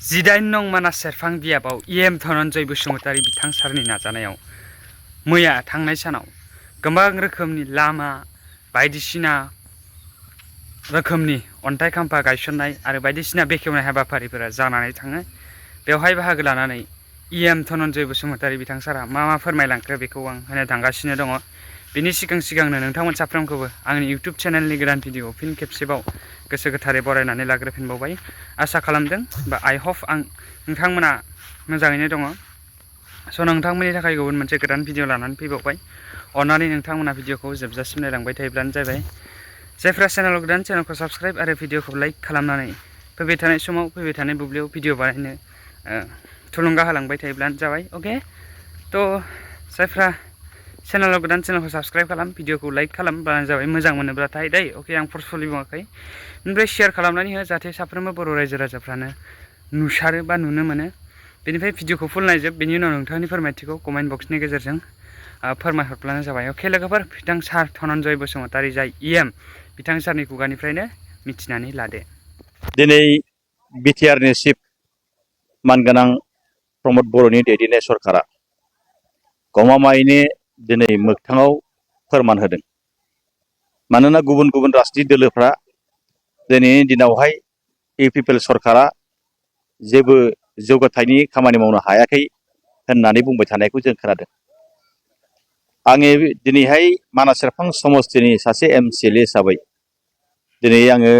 जिदाइन नं मानास सेरफां बियाबाव इएम धनन्जय बसुमतारी बिथां सारनि नाजानायाव मैया थांनाय सानाव गोबां रोखोमनि लामा बायदिसिना रोखोमनि अन्थाइ खाम्फा गायसननाय आरो बायदिसिना बेखेवनाय हाबाफारिफोरा जानानै थाङो। बेवहाय बाहागो लानानै इएम धनन्जय बसुमतारी बिथां सारा मा फोरमायलांखो बेखौ आं होनो थांगासिनो दङ। बिनि सिगांनो नोंथांमोन साफ्रोमखौबो आंनि इउटिउब चेनेलनि गोदान भिडिअ फिन खेबसेबाव गोसो गोथारै बरायनानै लाग्रोफिनबावबाय। आसा खालामदों बा आइ हप आं नोंथांमोना मोजाङैनो दङ। स' नोंथांमोननि थाखाय गुबुन मोनसे गोदान भिडिअ लानानै फैबावबाय। अन्नानै नोंथांमोना भिडिअखौ जोबजासिम नायलांबाय थायोब्लानो जाबाय। जायफ्रा चेनेलाव गोदान चेनेलखौ साबस्क्राइब आरो भिडिअखौ लाइक खालामनानै फैबाय थानाय समाव फैबाय थानाय बुब्लियाव भिडिअ बानायनो थुलुंगा होलांबाय थायोब्लानो जाबाय। अके थ' जायफ्रा चेनेलाव गोदान चेनेलखौ साबस्क्राइब खालाम भिडिअखौ लाइक खालामबानो जाबाय मोजां मोनोब्लाथाय दै। अके आं फर्सफुलि बुङाखै। ओमफ्राय शेयार खालामनानै हो जाहाथे साफ्रोमबो बर' रायजो राजाफ्रानो नुसारो बा नुनो मोनो। बेनिफ्राय भिडिअखौ फुल नायजोब बेनि उनाव नोंथांनि फोरमायथिखौ कमेन्ट बक्सनि गेजेरजों फोरमायहरब्लानो जाबाय। अके लोगोफोर बिथां सार धनन्जय बसुमतारी जाय इएम बिथां सारनि खुगानिफ्रायनो मिथिनानै लादो। दिनै बिटिआरनि चिफ मानगोनां प्रमद बर'नि दैदेननाय सरकारा गमामायैनो दिनै मोगथाङाव फोरमान होदों। मानोना गुबुन गुबुन राजनितिक दोलोफ्रा दिनैनि दिनावहाय इउपिपिएल सरकारा जेबो जौगाथायनि खामानि मावनो हायाखै होननानै बुंबाय थानायखौ जों खोनादों। आङो दिनैहाय मानास सेरफां समस्तिनि सासे एमसिएलए हिसाबै दिनै आङो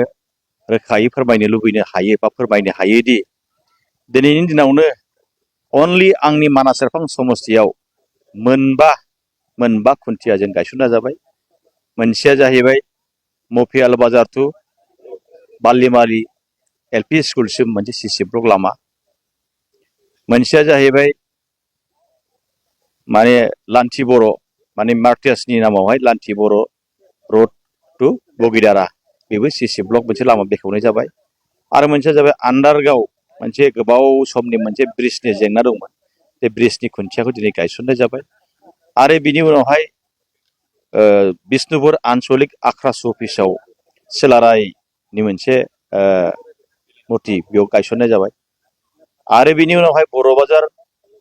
रोखायै फोरमायनो लुबैनो हायो बा फोरमायनो हायोदि दिनैनि दिनावनो अनलि आंनि मानास सेरफां समस्तियाव मोनबा खुन्थियाजों गायसनना जाबाय। मोनसेया जाहैबाय मफियाल बाजार टु बालिमारि एलपि स्कुलसिम मोनसे सिसि ब्लक लामा। मोनसेया जाहैबाय लान्थि बर' मार्टियासनि नामावहाय लान्थि बर' रड टु बगिदारा बेबो सिसि ब्लक मोनसे लामा बेखेवनाय जाबाय। आरो मोनसेया जाबाय आन्दारगाव मोनसे गोबाव समनि मोनसे ब्रिजनि जेंना दंमोन। बे ब्रिजनि खुन्थियाखौ दिनै गायसननाय जाबाय। आरो बिनि उनावहाय बिष्णुपुर आन्सलिक आख्रास अफिसाव सिलारायनि मोनसे मुर्ति बेयाव गायसननाय जाबाय। आरो बिनि उनावहाय बर' बाजार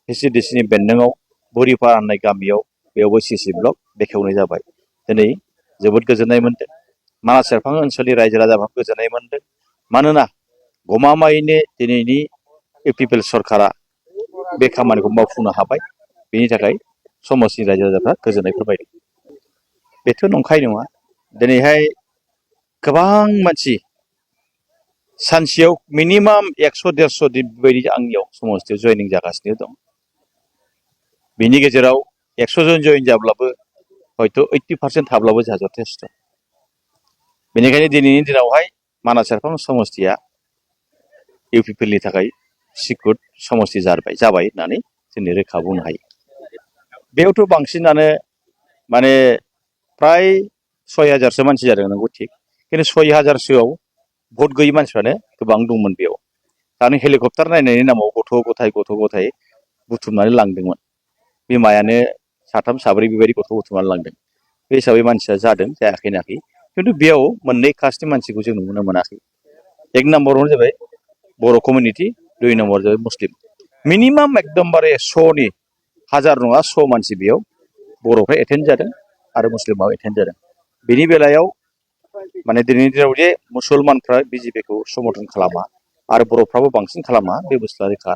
भिसिडिसिनि बेन्दोङाव बोरिपारा होननाय गामियाव बेयावबो सिसि ब्लक बेखेवनाय जाबाय। दिनै जोबोद गोजोननाय मोनदों। मानास सेरफां ओनसोलनि रायजो राजाफ्रा गोजोननाय मोनदों। मानोना गमामायैनो दिनैनि इउपिपिएल सरकारा बे खामानिखौ मावफुंनो हाबाय। बेनि थाखाय समस्तिनि रायजो राजाफ्रा गोजोननाय फोरमायदों। बेथ' नंखाय नङा। दिनैहाय गोबां मानसि सानसेयाव मिनिमाम 100-150 दिन बेबायदि आंनियाव समस्तियाव जयनिं जागासिनो दं। बिनि गेजेराव 100 जन जयेन जाब्लाबो हयथ' 80% थाब्लाबो जोंहा जथेस्थ'। बेनिखायनो दिनैनि दिनावहाय मानास सेरफां समस्तिया इउपिपिएलनि थाखाय सिकुर समस्ति जाबाय होननानै जों रोखा बुंनो हायो। बेयावथ' बांसिनानो फ्राय 6000सो मानसि जादों नंगौ थिग। खिन्थु 6000सोआव भट गैयि मानसिफ्रानो गोबां दंमोन बेयाव। दानि हेलिकप्टार नायनायनि नामाव गथ' गथाय बुथुमनानै लांदोंमोन। बिमायानो साथाम साब्रै बेबायदि गथ' बुथुमनानै लांदों। बे हिसाबै मानसिया जादों जायाखै होनाखै। खिन्थु बेयाव मोननै कास्टनि मानसिखौ जों नुनो मोनाखै। 1 नम्बरावनो जाबाय बर' कमिउनिटि, 2 नम्बर जाबाय मुस्लिम। मिनिमाम एकदमबारे 100नि 1000 नङा 100 मानसि बेयाव बर'फ्रा एटेन्ड जादों आरो मुस्लिमाबो एटेन्ड जादों। बेनि बेलायाव दिनैनि दिनाव जे मुसलमानफ्रा बिजेपिखौ समर्थन खालामा आरो बर'फ्राबो बांसिन खालामा बे बुस्थुआ रोखा।